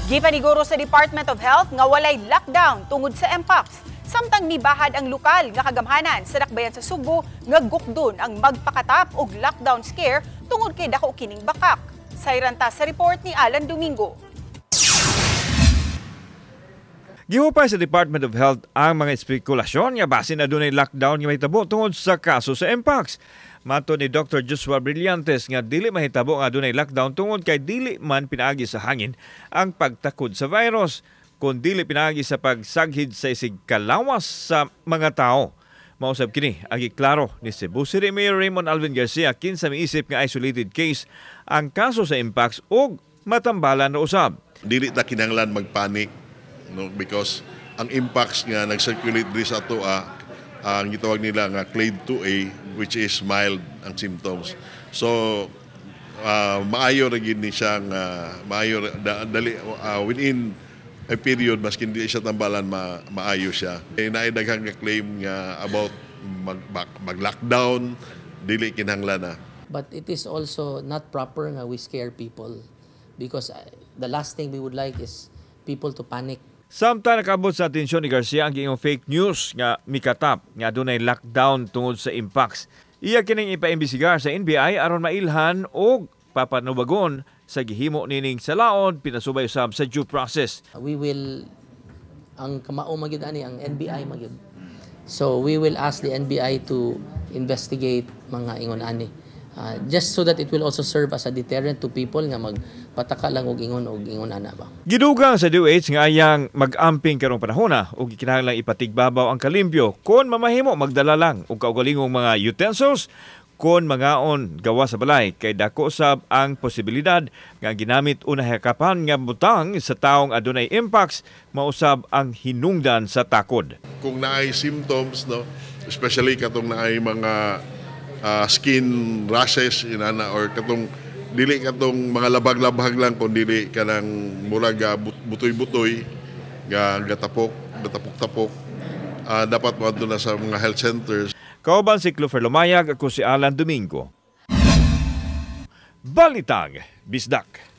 Gipaniguro sa Department of Health nga walay lockdown tungod sa Mpox. Samtang nibahad ang lokal nga kagamhanan sa dakbayan sa Sugbo nga gukdon ang magpakatap og lockdown scare tungod kay dako kining bakak. Sayran ta sa report ni Alan Domingo. Gihupay sa Department of Health ang mga espekulasyon nga base na dunay lockdown nga mahitabo tungod sa kaso sa Mpox. Matod ni Dr. Joshua Brillantes nga dili mahitabo nga dunay lockdown tungod kay dili man pinaagi sa hangin ang pagtakod sa virus, kun dili pinaagi sa pagsaghid sa isig kalawas sa mga tao. Mausab kini ang giklaro ni Cebu City Mayor Raymond Alvin Garcia kinsa miisip nga isolated case ang kaso sa Mpox ug matambalan na usab. Dili ta kinahanglan magpanic, no, because ang Mpox nga nag-circulate diri sa atoa, ang gitawag nila nga clade 2A, which is mild ang symptoms. So maayo ra gid ni siya nga maayo dali within a period, maskin di siya tambalan, maayo siya. Eh, naay daghang nga claim nga about mag-lockdown, dili kinahanglan na. But it is also not proper nga we scare people because the last thing we would like is people to panic. Samtang nakaabot sa atensyon ni Garcia ang giingong fake news nga mikatap nga adunay lockdown tungod sa Mpox. Iya kining ipaimbestigar sa NBI aron mailhan og papanubagon sa gihimo nining salaod, pinasubay usab sa due process. We will, ang kamao magyud ani ang NBI magyud. So we will ask the NBI to investigate mga ingon ani. Just so that it will also serve as a deterrent to people nga magpataka lang og ingon ana ba. Gidugang sa DOH nga ayang mag-amping karong panahona ug gikinahanglang ipatigbabaw ang kalimpyo. Kon mamahimo, magdala lang og kaugalingong mga utensils kon mangaon gawa sa balay kay dako sab ang posibilidad nga ginamit o nahakapan nga butang sa taong adunay Mpox mausab ang hinungdan sa takod. Kung naay symptoms, no, especially katong naay mga skin rashes inana or katong dili katong mga labag-labag lang kun dili kanang murag butoy-butoy nga gatapok, gatapok-tapok, dapat moadto na sa mga health centers. Kauban si Clover Lumayag, ako si Alan Domingo. Balitang Bisdak.